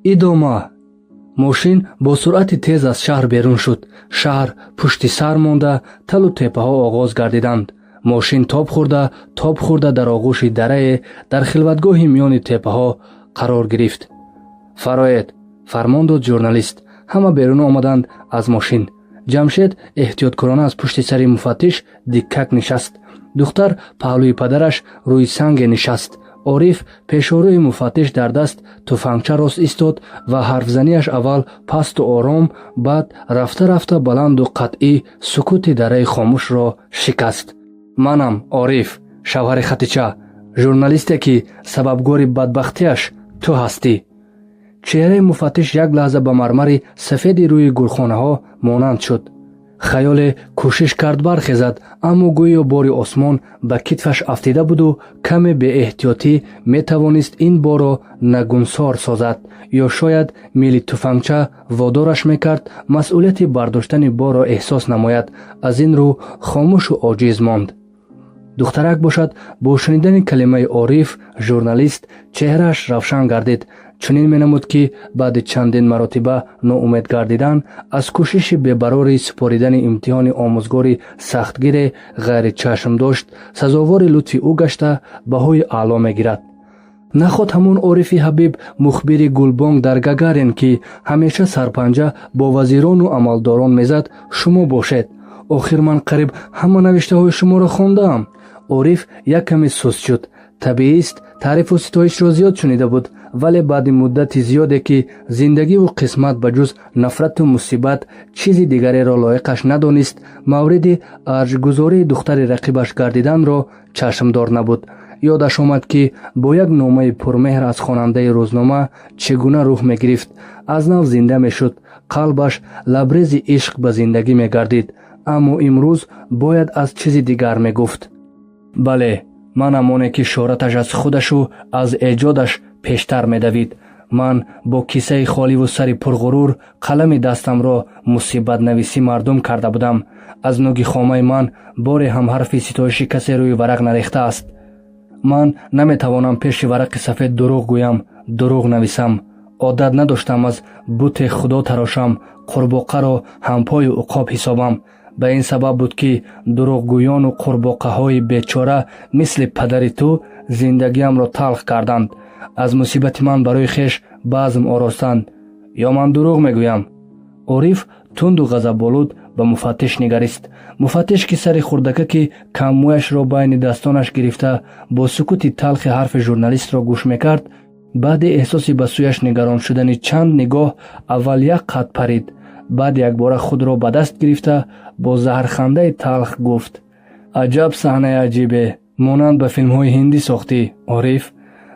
Идома. Мошин бо суръати тез аз шаҳр берун шуд. Шаҳр пушти сар монда, талу теппаҳо оғоз гардиданд. Мошин тоб хӯрда, тоб хӯрда дар оғӯши дарае дар хилватгоҳи миёни теппаҳо қарор гирифт. «Фароед», фармон дод журналист. Ҳама берун омаданд аз мошин. Ҷамшед эҳтиёткорона аз пушти сари муфаттиш диккак нишаст. Духтар паҳлӯи падараш рӯи санге нишаст. Ориф пешорӯи муфаттиш дар даст туфангча рост истод ва ҳарфзанияш аввал пасту ором, баъд рафта-рафта баланду қатъӣ сукути дараи хомӯшро шикаст. «Манам Ориф, шавҳари Хатича, журналисте, ки сабабгори бадбахтиаш ту ҳастӣ». Чеҳраи муфаттиш як лаҳза ба мармари сафеди рӯи гулхонаҳо монанд шуд. Хаёле кӯшиш кард бархезад, аммо гӯё бори осмон ба китфаш афтида буду каме беэҳтиётӣ метавонист ин борро нагунсор созад, ё шояд мили туфангча водораш мекард масъулияти бардоштани борро эҳсос намояд. Аз ин рӯ хомӯшу оҷиз монд. Духтарак бошад, бо шунидани калимаи «Ориф», «журналист» чеҳрааш равшан гардид. Чунин менамуд, ки баъди чандин маротиба ноумед гардидан аз кӯшиши бебарори супоридани имтиҳони омӯзгори сахтгире ғайричашмдошт, сазовори лутфи ӯ гашта, баҳои аъло мегирад. «Наход ҳамон Орифи Ҳабиб, мухбири Гулбонг дар Гагарин, ки ҳамеша сарпанҷа бо вазирону амалдорон мезад, шумо бошед? Охир ман қариб ҳама навиштаҳои шуморо хондаам». Ориф як каме суст шуд. Табиист, таърифу ситоишро зиёд шунида буд, вале баъди муддати зиёде, ки зиндагиву қисмат ба ҷуз нафрату мусибат чизи дигареро лоиқаш надонист, мавриди арҷгузории духтари рақибаш гардиданро чашмдор набуд. Ёдаш омад, ки бо як номаи пурмеҳр аз хонандаи рӯзнома чӣ гуна рӯҳ мегирифт, аз нав зинда мешуд, қалбаш лабрези ишқ ба зиндагӣ мегардид. Аммо имрӯз бояд аз чизи дигар мегуфт. «Бале, манам оне, ки шӯҳраташ аз худашу аз эҷодаш пештар медавид. Ман бо кисаи холиву сари пурғурур қалами дастамро мусибатнависӣ мардум карда будам. Аз нуги хомаи ман боре ҳам ҳарфи ситоиши касе рӯи варақ нарехтааст. Ман наметавонам пеши варақи сафед дурӯғ гӯям, дурӯғ нависам. Одат надоштам аз буте худо тарошам, қурбоқаро ҳампою уқоб ҳисобам. Ба ин сабаб буд, ки дурӯғгӯёну қурбоқаҳои бечора мисли падари ту зиндагиамро талх карданд, аз мусибати ман барои хеш базм оростанд. Ё ман дурӯғ мегӯям?» Ориф тунду ғазаболуд ба муфаттиш нигарист. Муфаттиш, ки сари хурдакаки каммӯяшро байни дастонаш гирифта, бо сукути талхи ҳарфи журналистро гӯш мекард, баъди эҳсоси ба сӯяш нигарон шудани чанд нигоҳ аввал як қад парид, баъд якбора худро ба даст гирифта, бо заҳрхандаи талх гуфт: «Аҷаб саҳнаи аҷибе, монанд ба филмҳои ҳиндӣ сохтӣ, Ориф.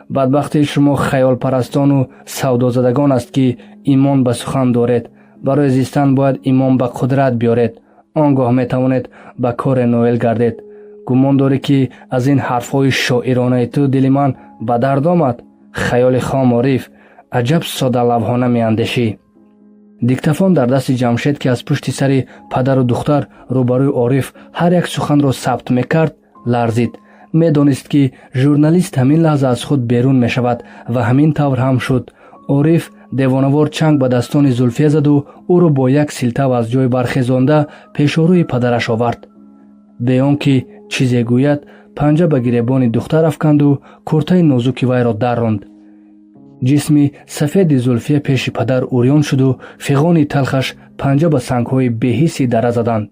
Бадбахтии шумо хаёлпарастону савдозадагон аст, ки имон ба сухан доред. Барои зистан бояд имон ба қудрат биёред, он гоҳ метавонед ба коре ноил гардед. Гумон дорӣ, ки аз ин ҳарфҳои шоиронаи ту дили ман ба дард омад? Хаёли хом, Ориф, аҷаб содалавҳона меандешӣ». Диктафон дар дасти Ҷамшед, ки аз пушти сари падару духтар рӯбарӯи Ориф ҳар як суханро сабт мекард, ларзид. Медонист, ки журналист ҳамин лаҳза аз худ берун мешавад, ва ҳамин тавр ҳам шуд. Ориф девонавор чанг ба дастони Зулфия заду ӯро бо як силтав аз ҷой бархезонда пешорӯи падараш овард. Бе он ки чизе гӯяд, панҷа ба гиребони духтар афканду куртаи нозуки вайро дарронд. Ҷисми сафеди Зулфия пеши падар урён шуду фиғони талхаш панҷа ба сангҳои беҳисси дара заданд.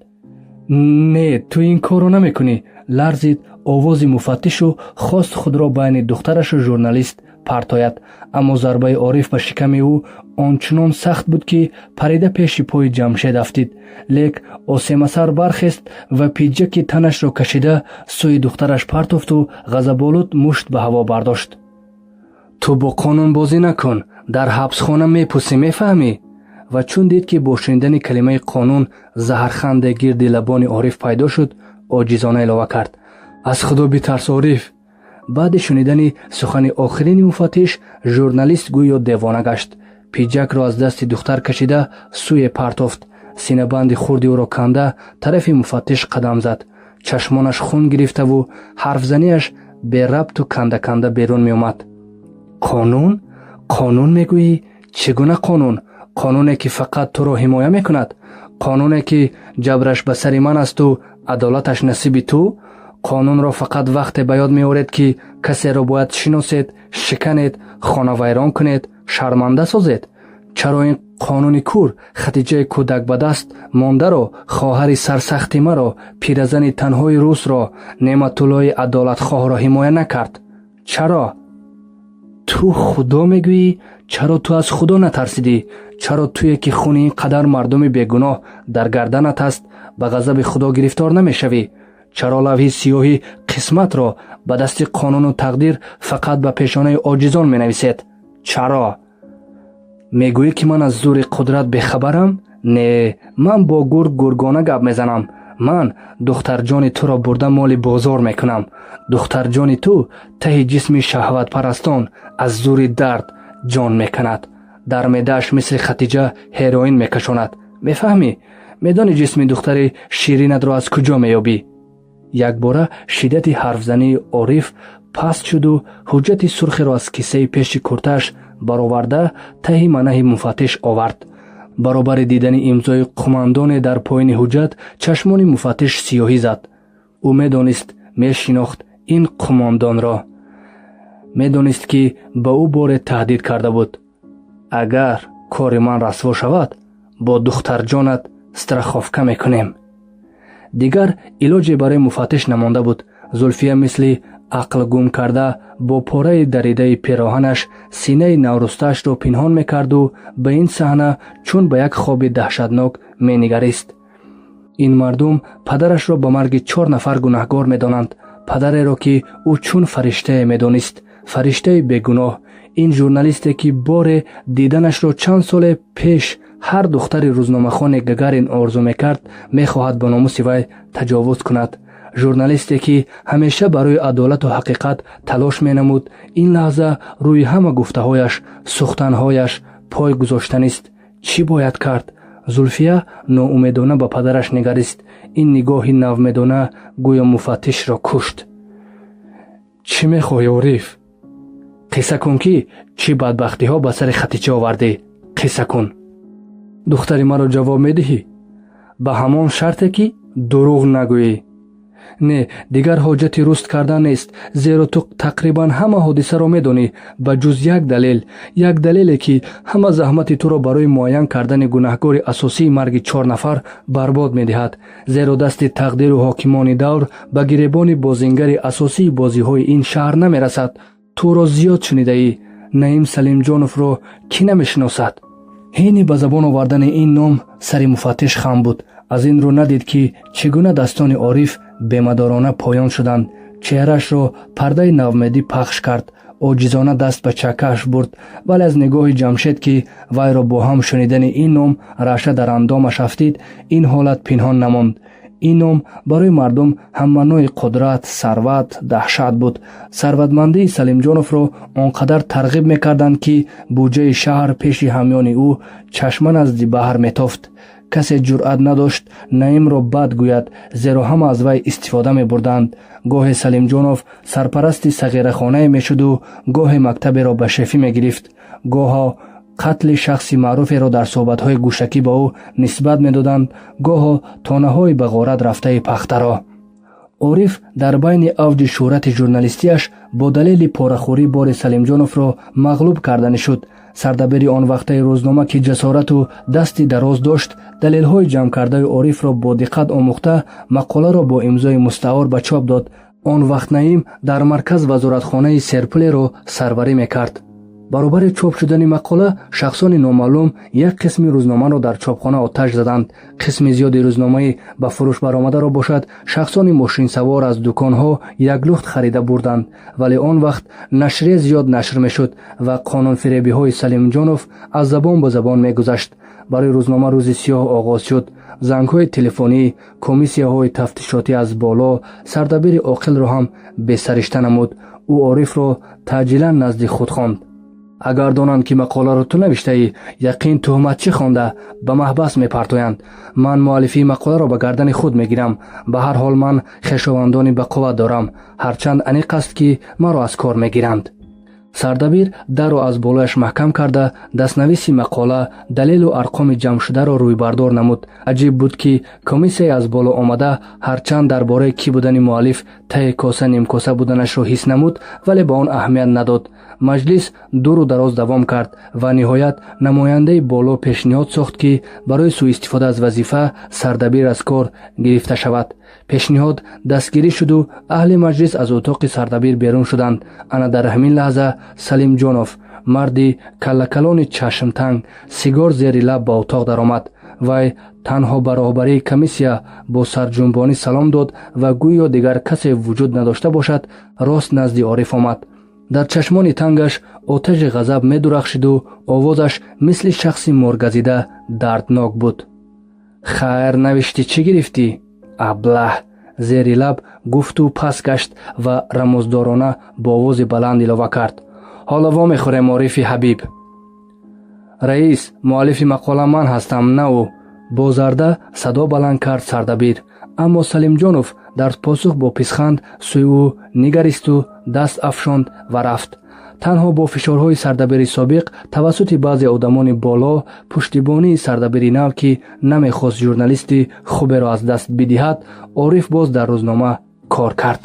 «Не, ту ин корро намекунӣ», ларзид овози муфаттишу хост худро байни духтарашу журналист партояд, аммо зарбаи Ориф ба шиками ӯ ончунон сахт буд, ки парида пеши пои Ҷамшед афтид. Лек осемасар бархест ва пиҷаки танашро кашида сӯи духтараш партофту ғазаболуд мушт ба ҳаво бардошт. «Ту бо қонун бозӣ накун, дар ҳабсхона мепусӣ, мефаҳмӣ?» Ва чун дид, ки бо шунидани калимаи қонун заҳрханде гирди лабони Ориф пайдо шуд, оҷизона илова кард: «Аз Худо битарс, Ориф». Баъди шунидани сухани охирини муфаттиш журналист гӯё девона гашт. Пиҷакро аз дасти духтар кашида сӯе партофт, синабанди хурди ӯро канда тарафи муфаттиш қадам зад. Чашмонаш хун гирифтаву ҳарфзанияш берабту канда-канда берун меомад. «Қонун, қонун мегӯӣ? Чӣ гуна қонун? Қонуне, ки фақат туро ҳимоя мекунад? Қонуне, ки ҷабраш ба сари ман асту адолаташ насиби ту? Қонунро фақат вақте ба ёд меоред, ки касеро бояд шиносед, шиканед, хонавайрон кунед, шарманда созед. Чаро ин қонуни кур Хатиҷаи кӯдакбадаст мондаро, хоҳари сарсахти маро, пиразани танҳои русро, Неъматуллои адолатхоҳро ҳимоя накард? Чаро? Ту Худо мегӯӣ? Чаро ту аз Худо натарсидӣ? Чаро туе, ки хуни ин қадар мардуми бегуноҳ дар гарданат аст, ба ғазаби Худо гирифтор намешавӣ? Чаро лавҳи сиёҳи қисматро ба дасти қонуну тақдир фақат ба пешонаи оҷизон менависед? Чаро мегӯӣ, ки ман аз зӯри қудрат бехабарам? Не, ман бо гург гургона гап мезанам. Ман духтарҷони туро бурда моли бозор мекунам. Духтарҷони ту таҳи ҷисми шаҳватпарастон аз зӯри дард ҷон меканад, дар меъдааш мисли Хатиҷа ҳероин мекашонад. Мефаҳмӣ? Медонӣ, ҷисми духтари ширинатро аз куҷо меёбӣ? Якбора шиддати ҳарфзании Ориф паст шуду ҳуҷҷати сурхеро аз кисаи пеши куртааш бароварда, таҳи манаҳи муфаттиш овард. Баробари дидани имзои қумандоне дар поёни ҳуҷҷат, чашмони муфаттиш сиёҳӣ зад. Ӯ медонист, мешинохт ин қумондонро. Медонист, ки ба ӯ боре таҳдид карда буд: «Агар кори ман расво шавад, бо духтарҷонат страховка мекунем». Дигар илоҷе барои муфаттиш намонда буд. Зулфия мисли ақл гум карда бо пораи даридаи пероҳанаш синаи наврӯстаашро пинҳон мекарду ба ин саҳна чун ба як хоби даҳшатнок менигарист. Ин мардум падарашро ба марги чор нафар гунаҳгор медонанд, падареро, ки ӯ чун фариштае медонист, фариштаи бегуноҳ. Ин журналисте, ки боре диданашро чанд соле пеш ҳар духтари рӯзномахоне Гагарин орзу мекард, мехоҳад ба номуси вай таҷовуз кунад. Журналисте, ки ҳамеша барои адолату ҳақиқат талош менамуд, ин лаҳза рӯи ҳама гуфтаҳояш, сухтанҳояш пой гузоштанист. Чӣ бояд кард? Зулфия ноумедона ба падараш нигарист. Ин нигоҳи навмедона гӯё муфаттишро кушт. Чӣ мехоҳӣ, Ориф? Қисса кун, ки чӣ бадбахтиҳо ба сари Хатича овардӣ. Қисса кун. Духтари маро ҷавоб медиҳӣ? Ба ҳамон шарте, ки дурӯғ нагӯӣ. Не, дигар ҳоҷати руст кардан нест, зеро ту тақрибан ҳама ҳодисаро медонӣ, ба ҷуз як далел, як далеле, ки ҳама заҳмати туро барои муайян кардани гунаҳгори асосии марги чор нафар барбод медиҳад, зеро дасти тақдиру ҳокимони давр ба гиребони бозингари асосии бозиҳои ин шаҳр намерасад. Туро зиёд шунидаӣ. Наим Салимҷоновро кӣ намешиносад? Ҳини ба забон овардани ин ном сари муфаттиш хам буд. Аз ин рӯ надид, ки чӣ гуна дастони Ориф бемадорона поён шуданд, чеҳраашро пардаи навмедӣ пахш кард. Оҷизона даст ба чакааш бурд, вале аз нигоҳи Ҷамшед, ки вайро бо ҳам шунидани ин ном раъша дар андомаш афтид, ин ҳолат пинҳон намонд. Ин ном барои мардум ҳаммаънои қудрат, сарват, даҳшат буд. Сарватмандии Салимҷоновро он қадар тарғиб мекарданд, ки буҷаи шаҳр пеши ҳамёни ӯ чашма назди баҳр метофт. Касе ҷуръат надошт Наимро бад гӯяд, зеро ҳама аз вай истифода мебурданд. Гоҳе Салимҷонов сарпарасти сағирахонае мешуду гоҳе мактаберо ба шефӣ мегирифт, гоҳо қатли шахси маъруферо дар суҳбатҳои гӯшакӣ ба ӯ нисбат медоданд, гоҳо тонаҳои ба ғорат рафтаи пахтаро. Ориф дар байни авҷи шӯҳрати журналистиаш бо далели порахӯрӣ бори Салимҷоновро мағлуб карданӣ шуд. Сардабири он вақтаи рӯзнома, ки ҷасорату дасти дароз дошт, далелҳои ҷамъкардаи Орифро бо диққат омӯхта, мақоларо бо имзои мустаор ба чоп дод. Он вақт Наим дар марказ вазоратхонаи серпулеро сарварӣ мекард. Баробари чоп шудани мақола шахсони номаълум як қисми рӯзномаро дар чопхона оташ заданд. Қисми зиёди рӯзномаи ба фурӯш баромадаро бошад, шахсони мошинсавор аз дуконҳо яклухт харида бурданд. Вале он вақт нашрия зиёд нашр мешуд ва қонунфиребиҳои Салимҷонов аз забон ба забон мегузашт. Барои рӯзнома рӯзи сиёҳ оғоз шуд. Зангҳои телефонӣ, комиссияҳои тафтишотӣ аз боло сардабири оқилро ҳам бесаришта намуд. Ӯ Орифро таъҷилан назди худ хонд. Агар донанд, ки мақоларо ту навиштаӣ, яқин туҳматчӣ хонда ба маҳбас мепартоянд. Ман муаллифии мақоларо ба гардани худ мегирам. Ба ҳар ҳол, ман хешовандони бақувват дорам, ҳарчанд аниқ аст, ки маро аз кор мегиранд. Сардабир дарро аз болояш маҳкам карда, дастнависи мақола, далелу арқоми ҷамъшударо рӯйбардор намуд. Аҷиб буд, ки комиссияи аз боло омада ҳарчанд дар бораи кӣ будани муаллиф таи коса нимкоса буданашро ҳис намуд, вале ба он аҳамият надод. Маҷлис дуру дароз давом кард ва ниҳоят намояндаи боло пешниҳод сохт, ки барои сӯистифода аз вазифа сардабир аз кор гирифта шавад. Пешниҳод дастгирӣ шуду аҳли маҷлис аз утоқи сардабир берун шуданд. Ана дар ҳамин лаҳза Салимҷонов, марди каллакалони чашмтанг, сигор зери лаб ба утоқ даромад. Вай танҳо ба роҳбарии комиссия бо сарҷунбонӣ салом дод ва гӯё дигар касе вуҷуд надошта бошад, рост назди Ориф омад. Дар чашмони тангаш оташи ғазаб медурахшиду овозаш мисли шахси моргазида дарднок буд. «Хайр, навиштӣ, чӣ гирифтӣ, аблаҳ?» зери лаб гуфту пас гашт ва рамоздорона бо овози баланд илова кард: «Ҳоло вомехӯрем, Орифи ҳабиб». «Раис, муаллифи мақола ман ҳастам, на ӯ», бо зарда садо баланд кард сардабир. Аммо Салимҷонов дар посух бо писханд сӯи ӯ нигаристу даст афшонд ва рафт. Танҳо бо фишорҳои сардабири собиқ тавассути баъзе одамони боло, пуштибонии сардабири нав, ки намехост журналисти хуберо аз даст бидиҳад, Ориф боз дар рӯзнома кор кард.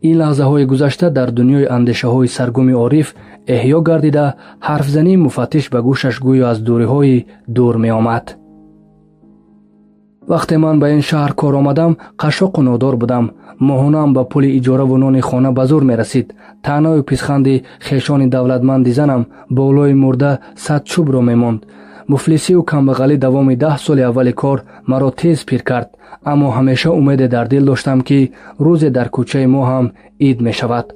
Ин лаҳзаҳои гузашта дар дунёи андешаҳои саргуми Ориф эҳё гардида, ҳарфзании муфаттиш ба гӯшаш гӯё аз дуриҳои дур меомад. Вақте ман ба ин шаҳр кор омадам, қашшоқу нодор будам. Моҳонаам ба пули иҷораву нони хона ба зур мерасид. Таъною писханди хешони давлатманди занам болои мурда сад чӯбро мемонд. Муфлисию камбағалӣ давоми 10 соли аввали кор маро тез пир кард, аммо ҳамеша умеде дар дил доштам, ки рӯзе дар кӯчаи мо ҳам ид мешавад.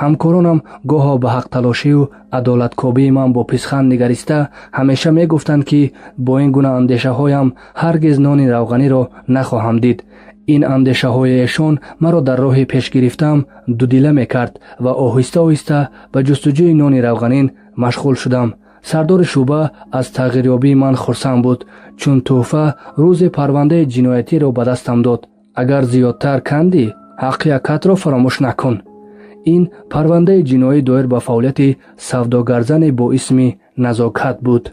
Ҳамкоронам гоҳо ба ҳақталошию адолаткобии ман бо писханд нигариста, ҳамеша мегуфтанд, ки бо ин гуна андешаҳоям ҳаргиз нони равғаниро нахоҳам дид. Ин андешаҳои эшон маро дар роҳи пешгирифтаам дудила мекард ва оҳиста оҳиста ба ҷустуҷӯи нони равғанин машғул шудам. Сардори шӯъба аз тағйирёбии ман хурсанд буд. Чун тӯҳфа рӯзе парвандаи ҷиноятиро ба дастам дод: «Агар зиёдтар кандӣ, ҳаққи акатро фаромӯш накун». Ин парвандаи ҷиноӣ доир ба фаъолияти савдогарзане бо исми Назокат буд.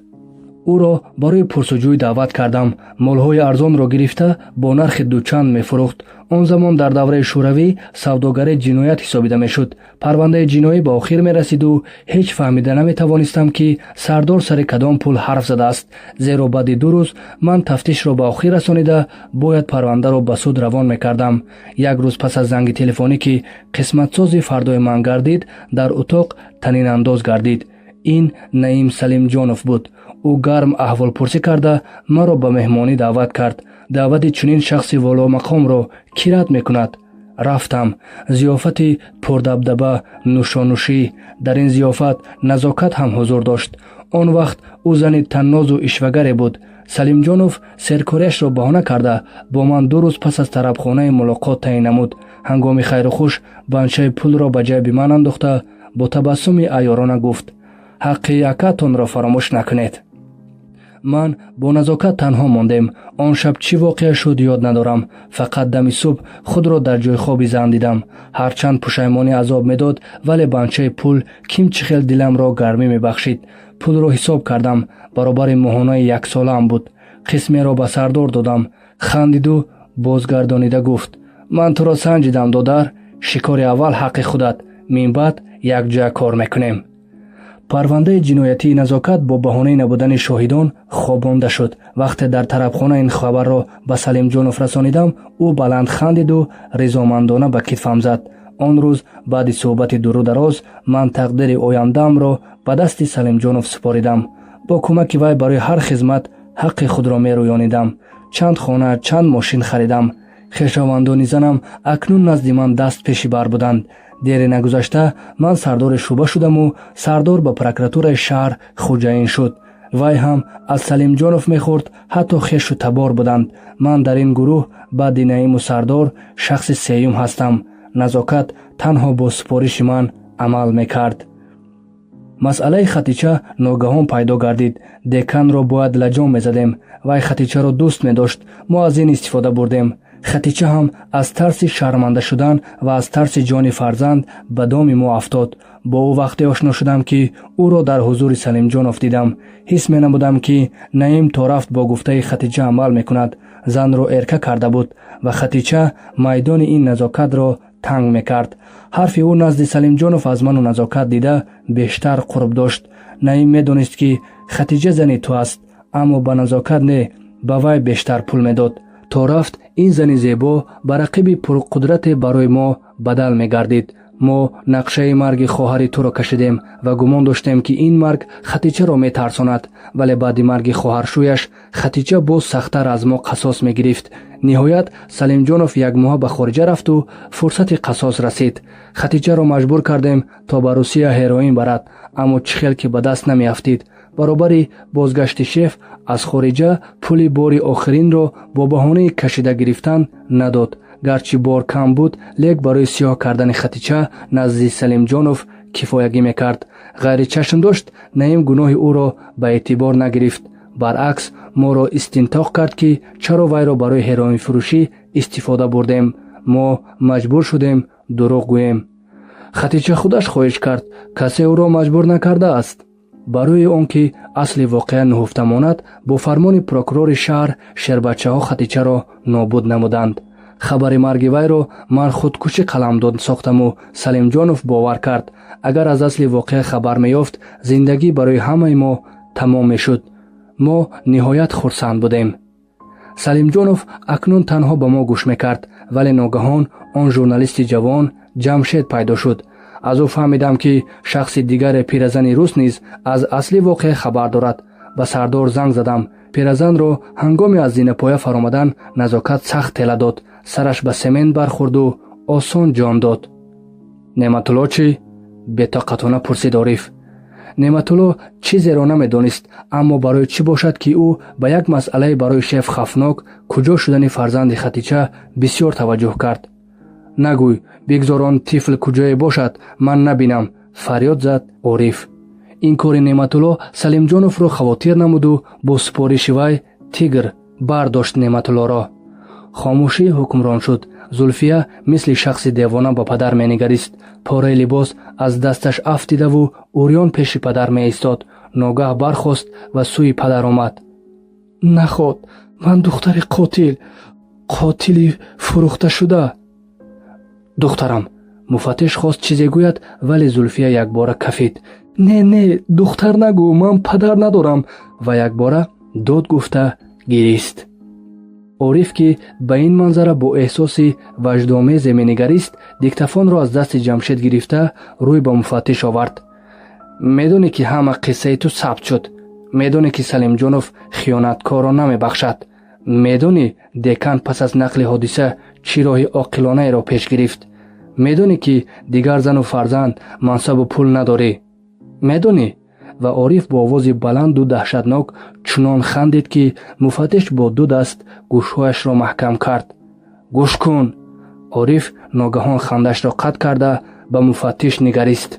Ӯро барои пурсуҷӯй даъват кардам. Молҳои арзонро гирифта, бо нархи дучанд мефурӯхт. Он замон дар давраи шӯравӣ савдогарӣ ҷиноят ҳисобида мешуд. Парвандаи ҷиноӣ ба охир мерасиду ҳеҷ фаҳмида наметавонистам, ки сардор сари кадом пул ҳарф задааст, зеро баъди 2 рӯз ман тафтишро ба охир расонида, бояд парвандаро ба суд равон мекардам. Як рӯз пас аз занги телефонӣ, ки қисматсози фардои ман гардид, дар утоқ танинандоз гардид. Ин Наим Салимҷонов буд. Ӯ гарм аҳволпурсӣ карда, маро ба меҳмонӣ даъват кард. Даъвати чунин шахси воломақомро кӣ рад мекунад? Рафтам. Зиёфати пурдабдаба, нӯшонӯшӣ. Дар ин зиёфат Назокат ҳам ҳузур дошт. Он вақт ӯ зани таннозу ишвагаре буд. Салимҷонов серкориашро баҳона карда, бо ман 2 рӯз пас аз тарабхонаи мулоқот таъин намуд. Ҳангоми хайру хуш банчаи пулро ба ҷайби ман андохта, бо табассуми аёрона гуфт: «Ҳаққи акатонро фаромӯш накунед». Ман бо Назокат танҳо мондем. Он шаб чӣ воқеа шуд, ёд надорам. Фақат дами субҳ худро дар ҷойхоби зан дидам. Ҳарчанд пушаймонӣ азоб медод, вале банчаи пул ким чӣ хел диламро гармӣ мебахшид. Пулро ҳисоб кардам, баробари моҳонаи яксолаам буд. Қисмеро ба сардор додам. Хандиду бозгардонида гуфт: «Ман туро санҷидам, додар. Шикори аввал ҳаққи худат, минбаъд якҷоя кор мекунем». Парвандаи ҷиноятии Назокат бо баҳонаи набудани шоҳидон хобонда шуд. Вақте дар тарабхона ин хабарро ба Салимҷонов расонидам, ӯ баланд хандиду ризомандона ба китфам зад. Он рӯз баъди суҳбати дуру дароз ман тақдири ояндаамро ба дасти Салимҷонов супоридам. Бо кӯмаки вай барои ҳар хизмат ҳаққи худро мерӯёнидам. Чанд хона, чанд мошин харидам. Хешовандони занам акнун назди ман даст пеши бар буданд. Дере нагузашта ман сардори шӯъба шудаму сардор ба прокуратураи шаҳр хуҷаин шуд. Вай ҳам аз Салимҷонов мехӯрд, ҳатто хешу табор буданд. Ман дар ин гурӯҳ баъди Наиму сардор шахси сеюм ҳастам. Назокат танҳо бо супориши ман амал мекард. Масъалаи Хатича ногаҳон пайдо гардид. Деканро бояд лаҷом мезадем. Вай Хатичаро дӯст медошт. Мо аз ин истифода бурдем. Хатича ҳам аз тарси шарманда шудан ва аз тарси ҷони фарзанд ба доми мо афтод. Бо ӯ вақте ошно шудам, ки ӯро дар ҳузури Салимҷонов дидам. Ҳис менамудам, ки Наим то рафт бо гуфтаи Хатиҷа амал мекунад. Занро эрка карда буд ва Хатича майдони ин назокатро танг мекард. Ҳарфи ӯ назди Салимҷонов аз ману Назокат дида бештар қурб дошт. Наим медонист, ки Хатиҷа зани ту аст, аммо ба Назокат не, ба вай бештар пул медод. То рафт ин зани зебо ба рақиби пурқудрате барои мо бадал мегардид. Мо нақшаи марги хоҳари туро кашидем ва гумон доштем, ки ин марг Хатичаро метарсонад, вале баъди марги хоҳаршӯяш Хатича боз сахттар аз мо қасос мегирифт. Ниҳоят, Салимҷонов якмоҳа ба хориҷа рафту фурсати қасос расид. Хатичаро маҷбур кардем, то ба Русия ҳероин барад, аммо чӣ хел ки ба даст намеафтид. Баробари бозгашти шеф аз хориҷа пули бори охиринро бо баҳонаи кашида гирифтан надод. Гарчи бор кам буд, лек барои сиёҳ кардани Хатича назди Салимҷонов кифоягӣ мекард. Ғайри чашм дошт, Наим гуноҳи ӯро ба эътибор нагирифт. Баръакс, моро истинтоқ кард, ки чаро вайро барои ҳероинфурӯшӣ истифода бурдем. Мо маҷбур шудем дурӯғ гӯем. Хатича худаш хоҳиш кард, касе ӯро маҷбур накардааст. Барои он ки асли воқеа нуҳуфта монад, бо фармони прокурори шаҳр шербачаҳо Хатичаро нобуд намуданд. Хабари марги вайро ман худкушӣ қаламдод сохтаму Салимҷонов бовар кард. Агар аз асли воқеа хабар меёфт, зиндагӣ барои ҳамаи мо тамом мешуд. Мо ниҳоят хурсанд будем. Салимҷонов акнун танҳо ба мо гӯш мекард, вале ногаҳон он журналисти ҷавон Ҷамшед пайдо шуд. Аз ӯ фаҳмидам, ки шахси дигаре, пиразани рус, низ аз асли воқеа хабар дорад. Ба сардор занг задам. Пиразанро ҳангоми аз зинапоя фаромадан Назокат сахт тела дод. Сараш ба семент бархӯрду осон ҷон дод. Неъматулло чӣ? Бетоқатона пурсид Ориф. Неъматулло чизеро намедонист, аммо барои чӣ бошад, ки ӯ ба як масъалаи барои шеф хавфнок, куҷо шудани фарзанди Хатича, бисёр таваҷҷӯҳ кард. Нагӯй, бигзор он тифл куҷое бошад, ман набинам, фарёд зад Ориф. Ин кори Неъматулло Салимҷоновро хавотир намуду бо супориши вай тигр бардошт Неъматуллоро. Хомӯшӣ ҳукмрон шуд. Зулфия мисли шахси девона ба падар менигарист. Пораи либос аз дасташ афтидаву урён пеши падар меистод. Ногаҳ бархост ва сӯи падар омад. Наход ман духтари қотил, қотили фурӯхташуда. Духтарам, муфаттиш хост чизе гӯяд, вале Зулфия якбора кафид. Не, не, духтар нагӯ, ман падар надорам, ва якбора дод гуфта гирист. Ориф, ки ба ин манзара бо эҳсоси ваҷдомезе менигарист, диктафонро аз дасти Ҷамшед гирифта, рӯй ба муфаттиш овард. Медонӣ, ки ҳама қиссаи ту сабт шуд. Медонӣ, ки Салимҷонов хиёнаткорро намебахшад. Медонӣ, декан пас аз нақли ҳодиса чӣ роҳи оқилонаеро пеш гирифт. Медонӣ, ки дигар зану фарзанд, мансабу пул надорӣ. Медонӣ? Ва Ориф бо овози баланду даҳшатнок чунон хандид, ки муфаттиш бо ду даст гӯшҳояшро маҳкам кард. Гӯш кун! Ориф ногаҳон хандашро қатъ карда, ба муфаттиш нигарист.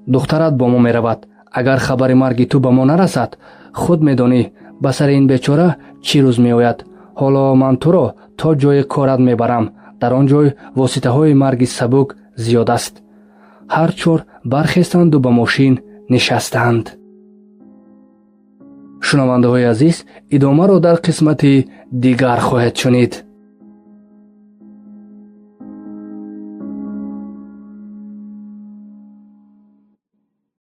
Духтарат бо мо меравад. Агар хабари марги ту ба мо нарасад, худ медонӣ, ба сари ин бечора чӣ рӯз меояд. Ҳоло ман туро то ҷои корат мебарам. Дар он ҷой воситаҳои марги сабук зиёд аст. Ҳар чор бархестанду ба мошин нишастанд. Шунавандаҳои азиз, идомаро дар қисмати дигар хоҳед шунид.